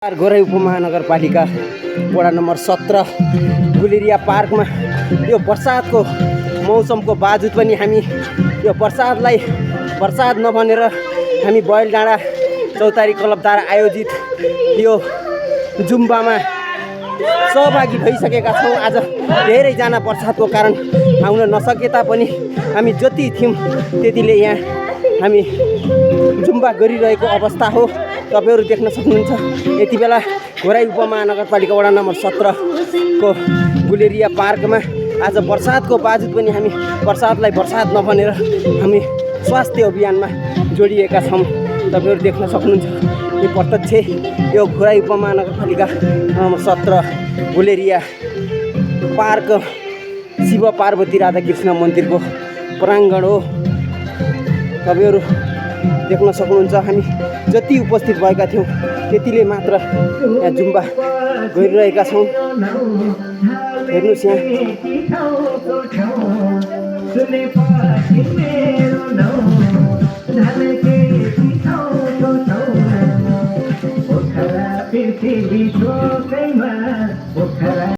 गोराई उपमहानगरपालिका वडा नम्बर 17 गुलेरिया पार्कमा यो बर्सातको मौसमको बावजुद पनि हामी यो बर्सात नभनेर हामी बयलडाँडा चौतारी क्लबद्वारा आयोजित यो जुम्बामा सहभागी भइसकेका छौँ। आज धेरैजना बर्सातको कारण आउन नसके तापनि हामी जति थियौँ त्यतिले यहाँ हामी जुम्बा गरिरहेको अवस्था हो। तपाईहरु देख्न सक्नुहुन्छ यति बेला घोराई उपमहानगरपालिका वडा नम्बर 17 को गुलेरिया पार्कमा आज बर्सातको बावजुद पनि हामी बर्सातलाई बर्सात नभनेर हामी स्वास्थ्य अभियानमा जोडिएका छौँ। तपाईहरु देख्न सक्नुहुन्छ यो प्रत्यक्ष यो घोराई उपमहानगरपालिका नम्बर 17 गुलेरिया पार्क शिव पार्वती राधाकृष्ण मन्दिरको प्राङ्गण हो। तपाईहरु देख्न सक्नुहुन्छ हामी जति उपस्थित भएका थियौँ त्यतिले मात्र यहाँ जुम्बा गरिरहेका छौँ। हेर्नुस् यहाँ